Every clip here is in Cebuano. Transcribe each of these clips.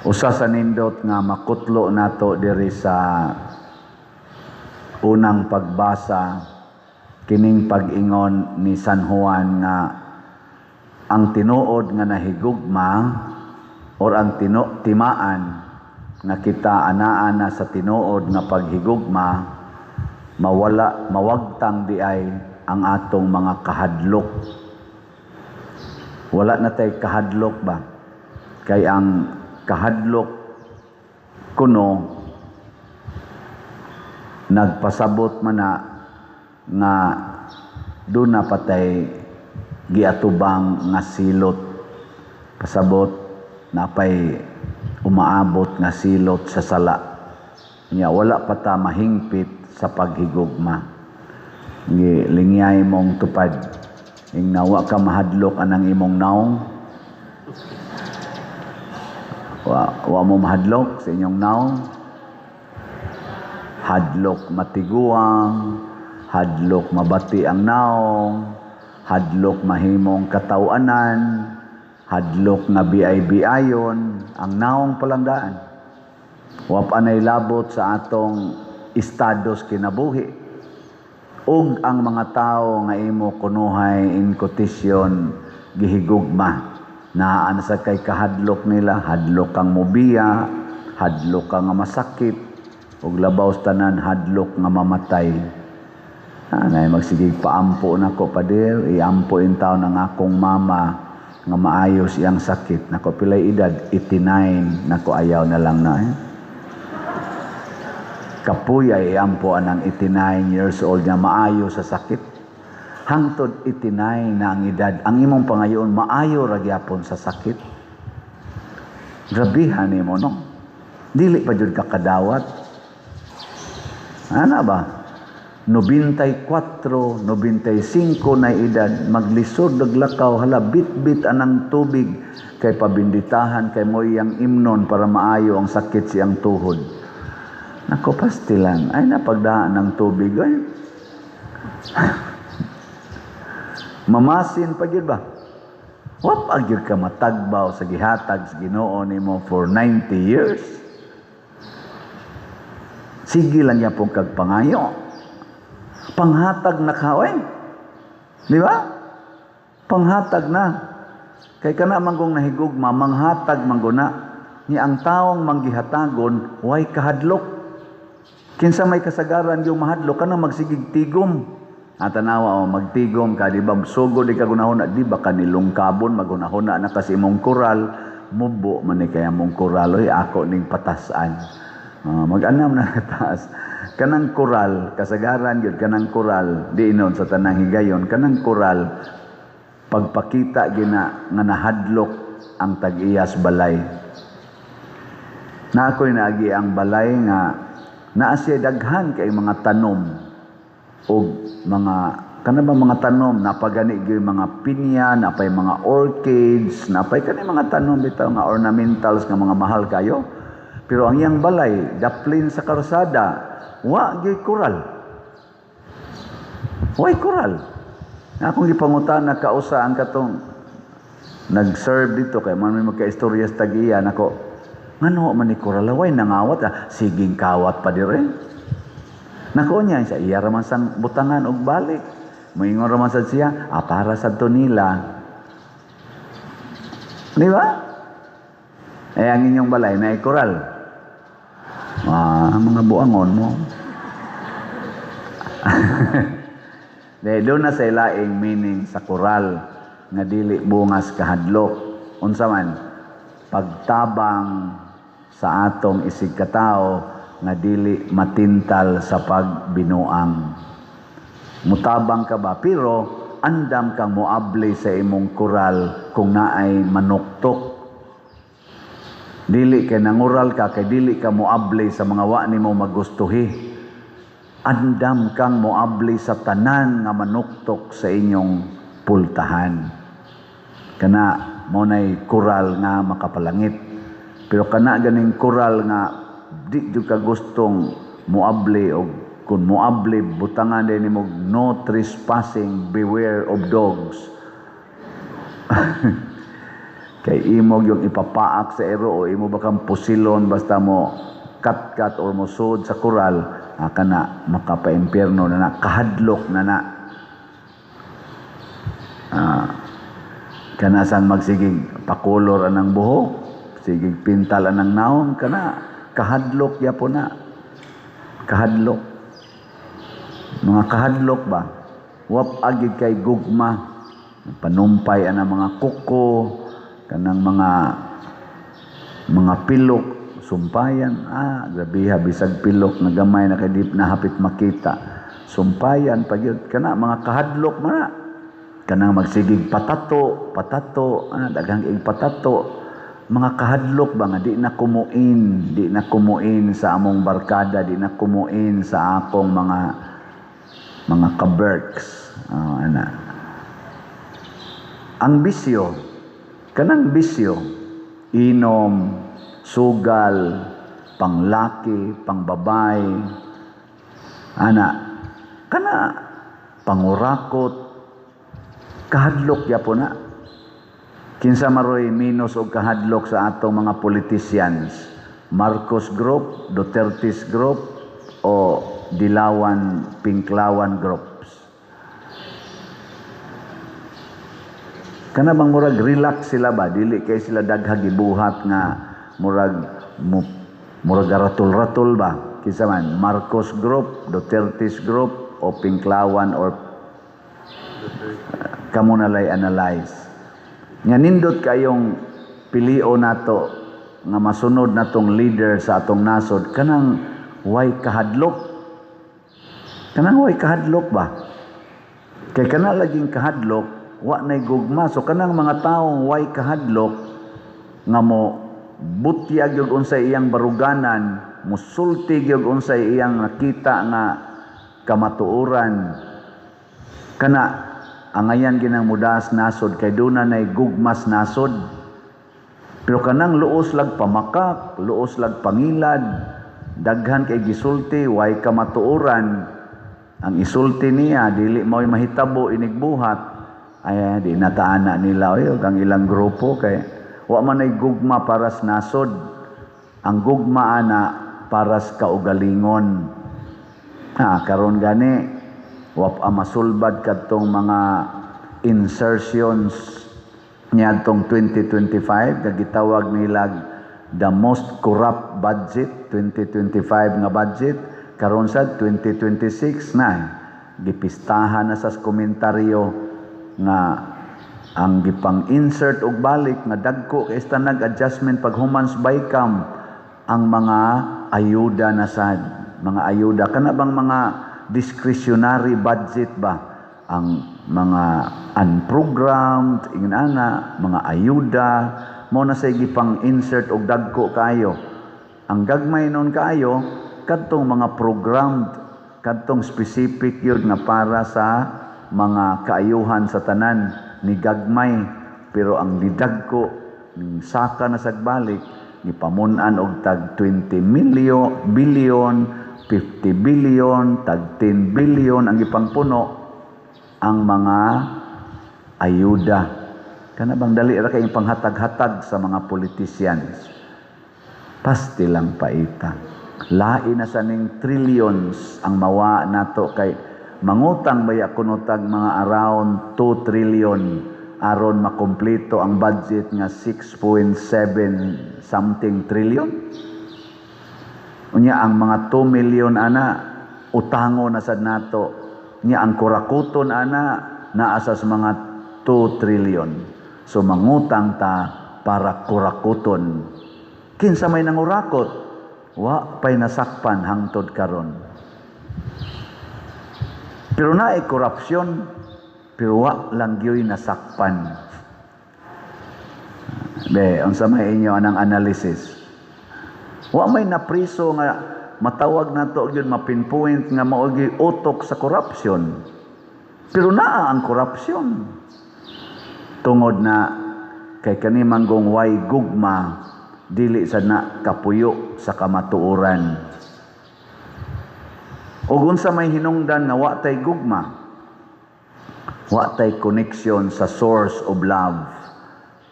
Usa sa nindot nga makutlo nato diri sa unang pagbasa, kining pag-ingon ni San Juan nga ang tinuod nga nahigugma or ang timaan nga kita anaa na sa tinuod nga paghigugma, mawala, mawagtang di ay ang atong mga kahadlok. Wala na tay kahadlok ba? Kay ang kahadlok kuno nagpasabot man na nga duna patay giatubang nga silot, pasabot napay umaabot nga silot sa sala nya. Wala pa ta mahingpit sa paghigugma. Ngi lingyay mong tupad ing nawa ka mahadlok anang imong naong. Wa mo mahadlok sa inyong naong? Hadlok matiguang, hadlok mabati ang naong, hadlok mahimong katawanan, hadlok nga biay-biayon ang naong palangdaan. Wa pa nay labot sa atong estados kinabuhi ug ang mga tao nga imo kunuhay in quotation gihigugma. Naa na sa kay kahadlok nila, hadlok kang mobiya, hadlok ka nga masakit, ug labaw sa tanan, hadlok nga mamatay. Anay magsigig paampo nako, pader, iampo in taon ang akong mama nga maayos iyang sakit. Nako, pilay edad? 89. Nako, ayaw na lang na eh. Kapuya iampo anang 89 years old nga maayo sa sakit. Hangtod 89 na ang edad, ang imong pangayoon maayo ra gyapon sa sakit. Grabihan nimo, no? Dili pa jud ka kadawat. Ana ba? 94, 95 na edad, maglisod naglakaw, hala, bit-bit anang tubig, kay pabinditahan kay mo iyang imnon para maayo ang sakit siyang tuhod. Nako, pastilan, ay napagdaan ng tubig, ay. Mamasin pa gyud ba? Wa pa gyud ka matagbaw sa gihatag sa Ginoo nimo for 90 years. Sige lang yapon kag pangayo. Panghatag na ka, oy. Di ba? Panghatag na. Kay kana manggong nahigugma, manghatag mangguna. Ni ang taong manggihatagon, way kahadlok. Kinsa may kasagaran yung mahadlok, kana magsigig tigom. At tanawa, oh, magtigom ka, di ba? Sugod di ka gunahona, di ba ka nilungkabon, magunahona na kasi imong koral, mubo man ni kaya mong koral, oy, ako ning patasan. Mag-anam na taas. Kanang koral, kasagaran yun, kanang koral, di inon sa tanang higayon, kanang koral, pagpakita gina nga nahadlok ang tag-iyas balay. Na ako'y naagi ang balay nga naa siya daghan kay mga tanom og mga kana ba mga tanom, napagani gyud mga pinya, napay mga orchids, napay kani mga tanom bitaw nga ornamentals nga mga mahal kayo. Pero ang iyang balay daplin sa karsada, wa gyud koral. Way koral. Na akong gipangutana kausa ang katong nag-serve dito kay man may magka-istorya sa tag-iya nako. Ngano man ni koral, way nangawat, ah, siging kawat pa dire. Nako niya sa iya ra man sang butangan og balik. Moingon ra man sad siya, ah, para sad to nila. Di ba? Eh, ang inyong balay na koral. Ah, mga buangon mo. De, doon na sa ilaing meaning sa koral nga dili bungas kahadlok. Unsa man? Pagtabang sa atong isig katao nga dili matintal sa pagbinuang. Mutabang ka ba? Pero andam kang moabli sa imong koral kung naay manuktok. Dili kay nangural ka kay dili ka moabli sa mga wa nimo magustuhi. Andam kang moabli sa tanan nga manuktok sa inyong pultahan. Kana mo nay koral nga makapalangit. Pero kana ganing koral nga di jud ka gustong moabli og kung moabli butangan din nimo no trespassing, beware of dogs. Kay imo yung ipapaak sa ero o imo ba kang pusilon basta mo kat-kat or mo sud sa koral, kana makapaimpierno na na, kahadlok na na. Kana sang magsigig pakulor anang buhok, sigig pintal anang naong, kana kahadlok yapon na. Kahadlok. Mga kahadlok ba? Wap agid kay gugma. Panumpay anang mga kuko, kanang mga pilok, sumpayan. Grabe ha, bisag pilok nga gamay na kay di na hapit makita. Sumpayan pag yun, kana mga kahadlok man na. Kanang magsigig patato, patato, daghang ig patato. Mga kahadlok ba nga di na kumuin, di na kumuin sa among barkada, di na kumuin sa akong mga kaberks. Ana. Ang bisyo, kanang bisyo, inom, sugal, panglaki, pangbabay, ana, kana pangurakot, kahadlok yapon na. Kinsa maroy minus og kahadlok sa atong mga politicians? Marcos Group, Duterte's Group, o Dilawan, Pinklawan Groups? Kana bang murag relax sila ba? Dili kay sila daghag gibuhat nga murag murag ratul-ratul ba? Kinsa man? Marcos Group, Duterte's Group, o Pinklawan, or kamo na lay analyze. Nga nindot kayong pilio nato nga masunod natong leader sa atong nasod, kanang way kahadlok. Kanang way kahadlok ba? Kay kana laging kahadlok, wa nay gugma. So kanang mga taong way kahadlok nga mo butyag gyud unsay iyang baruganan, musulti gyud unsay iyang nakita nga kamatuoran, kana angayan ginang mudas nasod kay duna nay gugmas nasod. Pero kanang luos lag pamakak, luos lag pangilad, daghan kay gisulti, way kamatuoran, ang isulti niya dili mao'y mahitabo inigbuhat, ay di nataana nila oy ang ilang grupo kay wa man ay gugma para sa nasod. Ang gugma ana para sa kaugalingon. Karon gani wa pa masulbad kadtong mga insertions niadtong 2025 nga gitawag nila the most corrupt budget, 2025 nga budget. Karon sad 2026 na gipistahan na sa komentaryo nga ang gipang-insert og balik nga dagko kay nag adjustment pag humans bycam ang mga ayuda na sad, mga ayuda kana bang mga discretionary budget ba, ang mga unprogrammed ingon ana mga ayuda mo na say gipang insert og dagko kaayo. Ang gagmay nun kaayo kadtong mga programmed, kadtong specific yun nga para sa mga kaayuhan sa tanan ni gagmay, pero ang didagko ning saka na sagbalik gipamun-an og tag 20 million billion, 50 billion, tag 10 billion ang gipangpuno ang mga ayuda. Kana bang dali ra kay panghatag-hatag sa mga politicians. Pasti lang paita. Lain na sa ning trillions ang mawa nato kay mangutang baya kuno tag mga around 2 trillion aron makumpleto ang budget nga 6.7 something trillion. Unya ang mga 2 million ana utango na sad nato. Unya ang kurakuton ana naa sa mga 2 trillion. So mangutang ta para kurakuton. Kinsa may nangurakot? Wa pay nasakpan hangtod karon. Pero naay korupsyon, pero wa lang gyoy nasakpan. Be, unsa may inyo anang analysis? Wa may napriso nga matawag nato gyud, mapinpoint nga mao gyud utok sa korupsyon. Pero naa ang korupsyon. Tungod na kay kani manggong way gugma, dili sa na kapuyo sa kamatuoran. Ug unsa may hinungdan nga wa tay gugma? Wa tay connection sa source of love.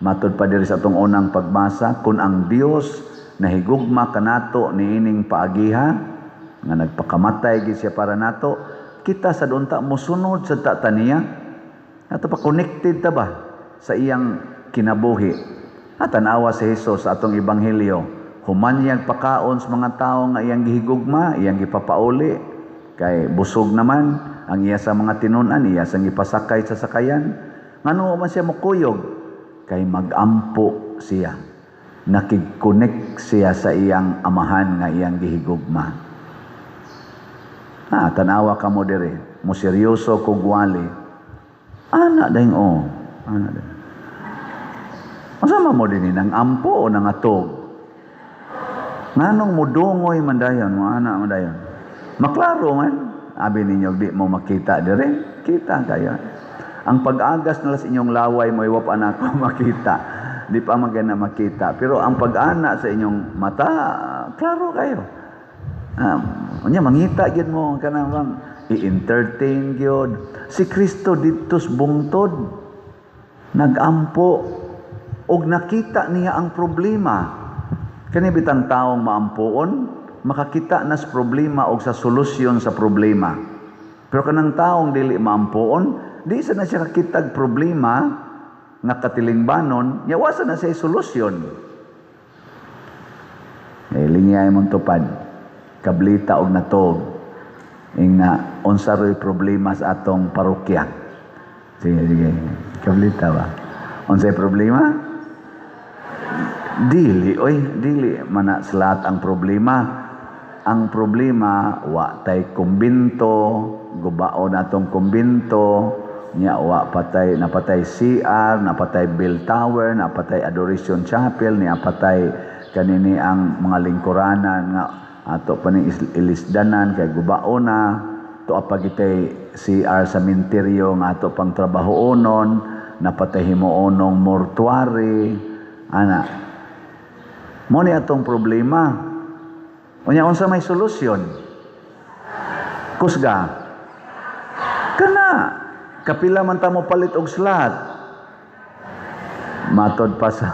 Matod pa diri sa atong unang pagbasa, kung ang Dios nahigugma kanato niining paagiha nga nagpakamatay gid siya para nato, kita sad unta mosunod sad ta taniya. Ato pa, connected ta ba sa iyang kinabuhi? At tanawa si Jesus sa atong ebanghelyo. Human niyang pakaon sa mga tao nga iyang gihigugma, iyang gipapauli kay busog naman ang iya sa mga tinun-an, iya sang gipasakay sa sakayan. Ngano man siya mokuyog? Kay magampo siya. Nakig-connect siya sa iyang Amahan nga iyang gihigugma. Ah, tanawa ka mo dire, mo seryoso kog wali. Ana dayong oh, ana dayong. Unsa man mo dinhi, nang ampo o nangatog? Nganong mudungoy man dayon, mo ana man dayon? Maklaro man, abi ninyo di mo makita dire, kita kayo. Ang pag-agas nila sa inyong laway mo, iwa pa na ako makita. Di pa magana makita. Pero ang pag-ana sa inyong mata, klaro kayo. Unya mangita gyud mo kanang bang i-entertain gyud. Si Kristo didto sa bungtod nagampo og nakita niya ang problema. Kani bitang taong maampuon, makakita na sa problema og sa solusyon sa problema. Pero kanang taong dili maampuon, di sa na siya kakitag problema nga katilingbanon, nya wa sa na siya solusyon. Eh, lingay mong tupad, kablita og natog, ing na unsa ro'y problema sa atong parokya. Sige, sige, kablita ba? Unsay problema? Dili, oy, dili mana sa ang problema. Ang problema, wa tay kumbinto, gubaon atong kumbinto, nya wa patay, napatay CR, napatay bell tower, napatay Adoration Chapel, niya patay kanini ang mga lingkuranan nga ato pa ning ilisdanan kay gubaon na to, apagitay CR sa minteryo nga ato pang trabahoonon, napatay himuonong mortuary ana. Mo ni atong problema. Unya unsa may solusyon? Kusga kana, kapila man ta mo palit og slot? Matod pa sa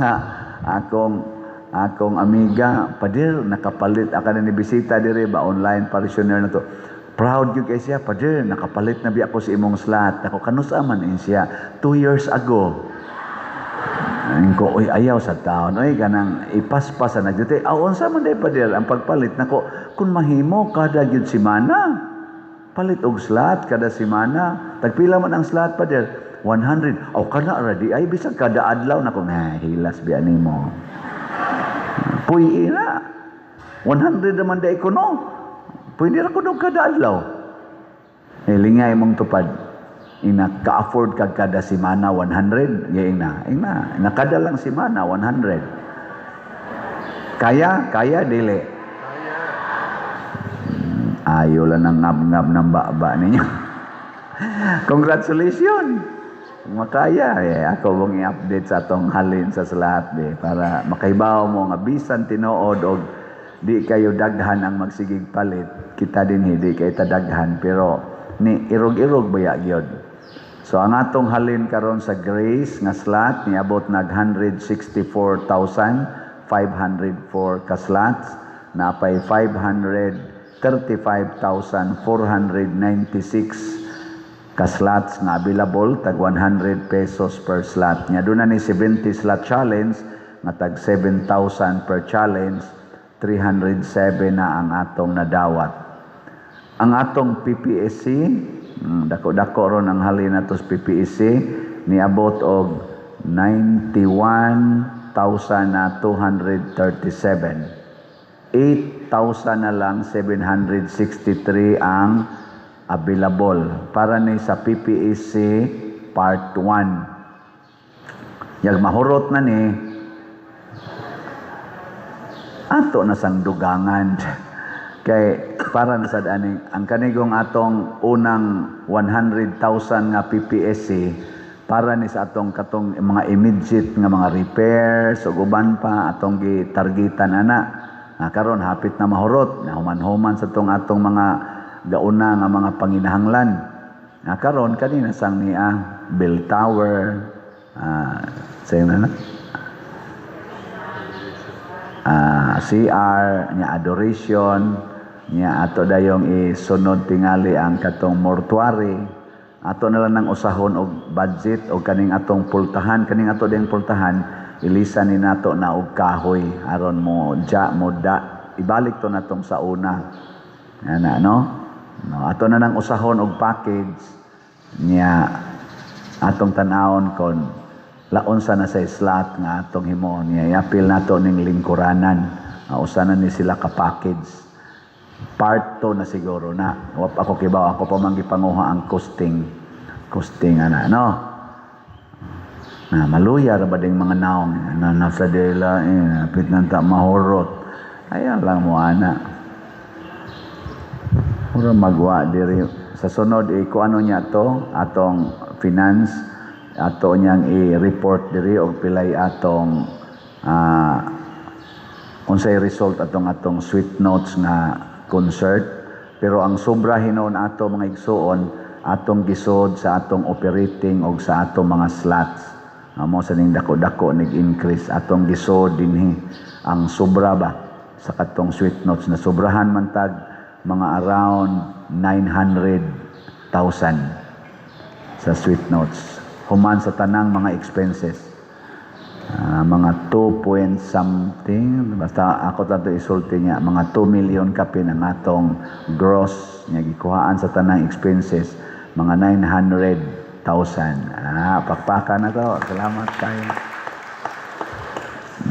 akong amiga, "Pader, nakapalit aka na," ni bisita dire ba, online parishioner na to. Proud gyud kay siya, "Pader, nakapalit na bi ako sa imong slot." Ako, "Kanus-a man?" In siya, "2 years ago." Ayun ko, "Uy, ayaw sa taon. Uy, kanang ipaspas na nagyute." "Aw, unsa man day, pader, ang pagpalit nako?" "Kung mahimo, kada gyud simana. Palit og slot kada simana." "Tagpila man ang slot, pader?" "100." "Aw, kana ra di ay bisag kada adlaw nako." Na hilas biya nimo. Puy na. 100 naman day ko, no. Pwede ra ko dog kada adlaw. Eh, lingay mong tupad. Ina ka-afford kag kada simana 100, ya ina. Ina, ina kada lang simana 100. Kaya, kaya dili? Ayo lang ng ngab-ngab ng baba ninyo. Congratulations! Kung makaya, eh, ako mong i-update sa atong halin sa lahat eh, para makahibaw mo nga bisan tinuod og di kayo daghan ang magsigig palit. Kita din hindi kay ta daghan, pero ni irog-irog baya gyud. So ang atong halin karon sa Grace nga slot niabot nag 164,504 ka slots, napay 535,496 ka slots nga available, tag 100 pesos per slot. Nya doon na ni 70 slot challenge nga tag 7,000 per challenge, 307 na ang atong nadawat. Ang atong PPSC, dako-dako ron ang halin nato sa PPSC, niabot og 91,237. 8,000 na lang 763 ang available para ni sa PPSC Part 1. Yag mahurot na ni ato na sang dugangan kay para na sad aning ang kanigong atong unang 100,000 nga PPSC para ni sa atong katong mga immediate nga mga repairs ug uban pa atong gitargetan ana. Ah, karon hapit na mahurot na, human-human sa tong atong mga gauna nga mga panginahanglan. Ah, karon kanina sang niya bell tower, ah, sayo na na. CR nya, adoration nya, ato dayong isunod tingali ang katong mortuary. Ato na lang nang usahon og budget og kaning atong pultahan, kaning ato ding pultahan, ilisan ni nato na og kahoy aron mo ja mo da ibalik to natong sa una ana, no? No, ato na nang usahon og package niya, atong tan-awon kon laon sa na sa slot nga atong himuon niya. Iapil nato ning lingkuranan, usa na ni sila ka package, part 2 na siguro na. Wa pa ako kibaw, ako pa man gipanguha ang costing costing ana, no? Na maluya ra ba ding mga naong na nasa dela eh, apit nang ta mahurot. Ayan lang mo ana. Mura magwa diri sa sunod eh, kung ano niya to atong finance, ato niyang i-report diri og pilay atong unsay result atong atong Sweet Notes nga concert. Pero ang sobra hinuon ato, mga igsuon, atong gisod sa atong operating og sa atong mga slots. Amo sa ning dako-dako nig increase, atong gisod dinhi ang sobra ba sa katong Sweet Notes na sobrahan man tag mga around 900,000 sa Sweet Notes human sa tanang mga expenses. Mga 2 point something, basta ako tanto isulti niya, mga 2 million kapin ang atong gross niya, gikuhaan sa tanang expenses mga 900,000. Pakpaka na to. Salamat kayo.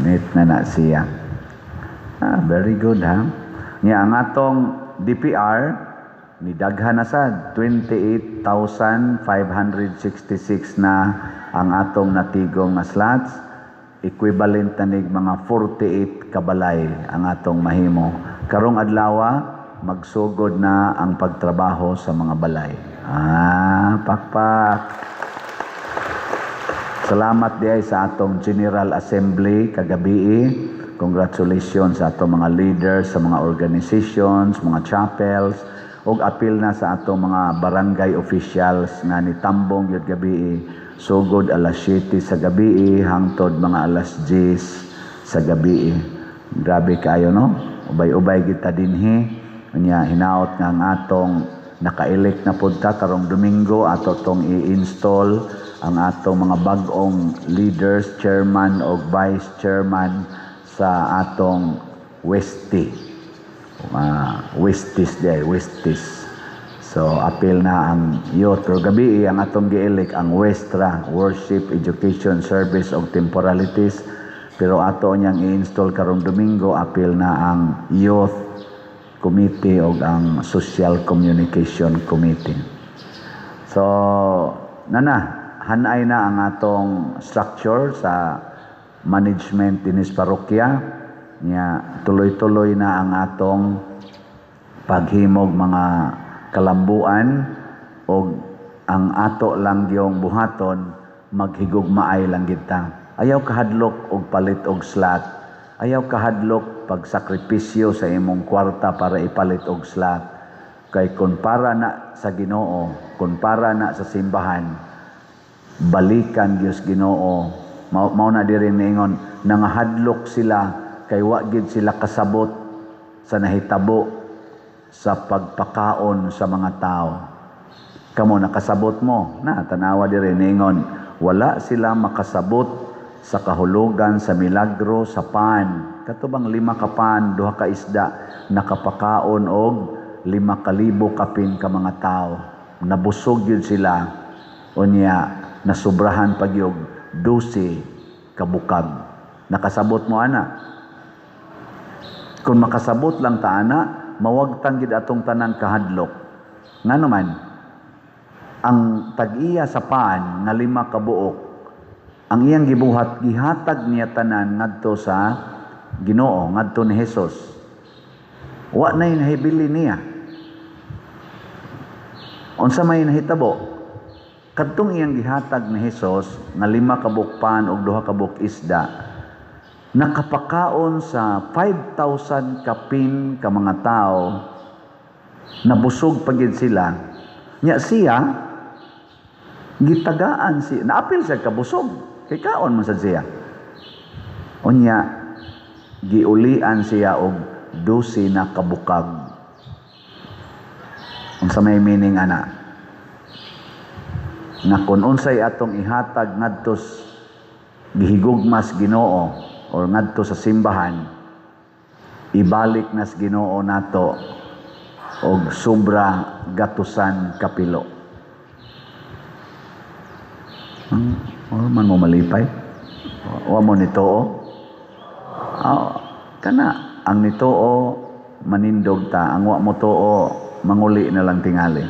Neat na na siya. Very good ha. Niya ang atong DPR ni daghan na sad, 28,566 na ang atong natigong nga slots, equivalent na nig mga 48 kabalay ang atong mahimo. Karong adlaw magsugod na ang pagtrabaho sa mga balay. Pakpak. Salamat diay sa atong General Assembly kagabi. Congratulations sa atong mga leaders sa mga organizations, mga chapels, ug apil na sa atong mga barangay officials nga nitambong gyud gabi, sugod alas 7 sa gabi hangtod mga alas 10 sa gabi. Grabe kayo, no? Ubay-ubay kita dinhi. Unya hinaot nga ang atong naka-elect na pud ta karong Domingo, ato tong i-install ang atong mga bag-ong leaders, chairman o vice chairman sa atong Westie. Westies day, Westies. So apil na ang youth, pero gabi ang atong gi-elect ang Westra, Worship, Education, Service ug Temporalities. Pero ato niyang i-install karong Domingo, apil na ang Youth Committee o ang Social Communication Committee. So, nana, hanay na ang atong structure sa management dinis parokya. Nya tuloy-tuloy na ang atong paghimog mga kalambuan og ang ato lang yung buhaton, maghigugmaay lang kita. Ayaw kahadlok og palit og slot. Ayaw kahadlok pagsakripisyo sa imong kwarta para ipalit og slot. Kay kung para na sa Ginoo, kung para na sa simbahan, balikan Dios Ginoo. Mao na diri niingon, nangahadlok sila kay wa gid sila kasabot sa nahitabo sa pagpakaon sa mga tao. Kamo, nakasabot mo? Na tanawa diri niingon, wala sila makasabot sa kahulugan sa milagro sa pan. Katubang 5 ka pan, 2 ka isda, nakapakaon og 5,000 kapin ka mga tao. Nabusog yun sila. Unya, nasubrahan pagyog 12 kabukag. Nakasabot mo ana? Kung makasabot lang ta ana, mawagtang gid atong tanang kahadlok. Ngano man, ang tag-iya sa pan nga 5 ka buok, ang iyang gibuhat, gihatag niya tanan ngadto sa Ginoo, ngadto ni Hesus. Wa nay nahibili niya. Unsa may nahitabo? Kadtong iyang gihatag ni Hesus nga 5 ka buok pan ug 2 ka buok isda, nakapakaon sa 5,000 kapin ka mga tao, nabusog pa gid sila. Nya siya gitagaan si naapil siya kabusog kay kaon man sad siya. Unya Giulian siya og 12 na kabukag. Unsa may meaning ana? Nga kung unsay atong ihatag ngadto gihigugmas Ginoo or ngadto sa simbahan, ibalik nas Ginoo nato og sobra gatusan kapilo. Wa man mo malipay? Wa mo nituo? Ah, kana ang nituo manindog ta, ang wa mo tuo manguli na lang tingali.